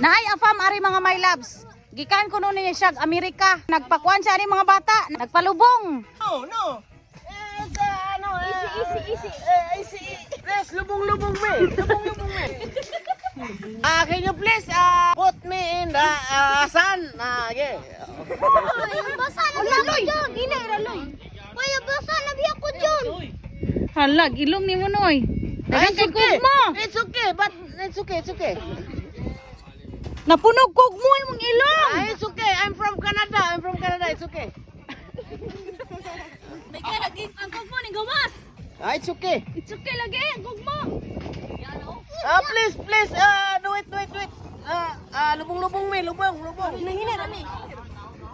Naay afam ari, mga my loves. Gikan kuno niya siya Amerika. Nagpakuan siya ani mga bata, nagpalubong. No, no. Eh, sa ano, eh, easy, easy, easy. Eh, easy. Please, lubong-lubong me. Lubong-lubong me. Ah, can you please put me in the sun? Ah, okay. Basa na biya ko dyan. Dili, raloy. Kaya basa na biya ko dyan. Halag, ilong ni mo noy. Ah, Dagan it's kay okay. kugmo. It's okay, but it's okay, it's okay. Napunog kugmo imong ilong. Ah, it's okay. I'm from Canada. I'm from Canada. It's okay. May karagig ang kugmo ni gawas. Ah, it's okay. It's okay lagi ang kugmo. Ah, please, please. Ah, do it, do it, do it. Ah, ah, lubong-lubong me, lubong, lubong.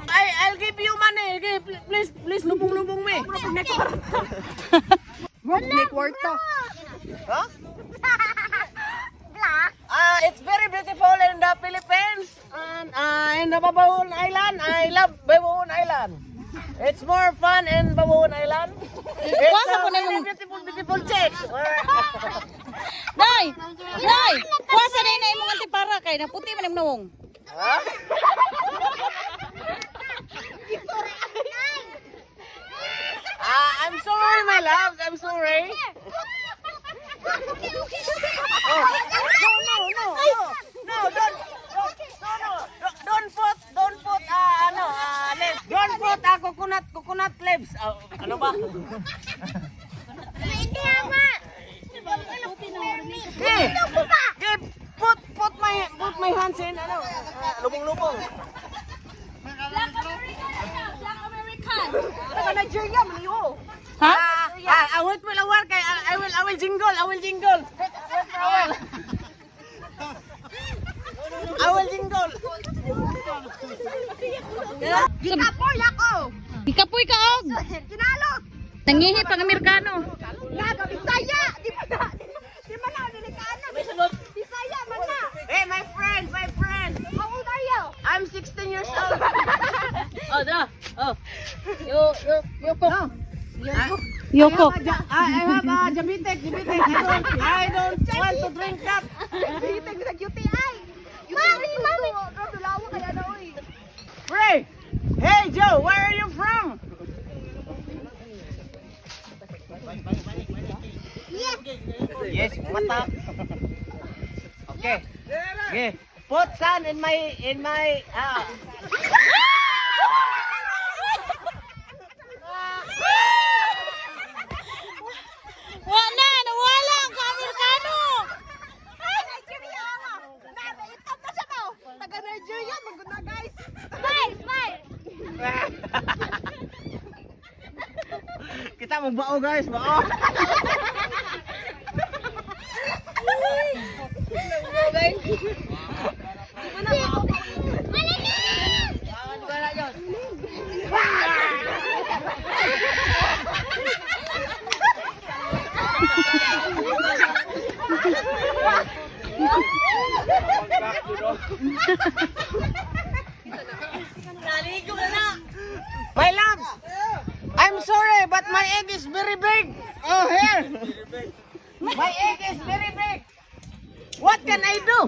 I'll give you money. Okay, please, please, lubong-lubong me. May kwarta. Huh? Black. Ah, it's very beautiful in the Philippines and in the Babaon Island. I love Babaon Island. It's more fun in Babaon Island. It's Kuha sa po na very beautiful, beautiful chicks. Nay! Nay! Kuha sa day na imong antipara kay naputi man imong nawong. Huh? Ah, I'm sorry, my loves. I'm sorry. Oh, no, no, no, no, no, don't, no, no, don't put, ah, ano, ah, leaves. Don't put, ah, coconut leaves. Ah, ano ba? Hindi ama. Okay. Okay, put my hands in, ano, ah, lubong-lubong. Black American na, Black American. Ha? Ah, ah, I wait will work. I will jingle. I will jingle. Wait, wait for a while. I will jingle. Gikapoy ako. Ikapoy ka og. Kinalot. Nangihi pang Amerikano. Gago, Bisaya. Di ba na? Di ba na Amerikano? Bisaya man na. Hey, my friend, my friend. How old are you? I'm 16 years old. Oh, dra. Oh. Yo, yo, yo ko. Yoko. I have a diabetic, diabetic. I don't want to drink that. Diabetic sa UTI. Mami, mami. Dulawa kaya na oy. Pray. Hey, Joe, where are you from? Yes. Yes, mata. Okay. Okay. Put sand in my. Wala, nawala ang ka-Amerikano. Nigeria. Na, naitab na siya daw. Taga Nigeria, maguna guys. Smile, smile. Kita mo bao guys, bao. My loves, I'm sorry, but my egg is very big. Oh, here. My egg is very big. What can I do?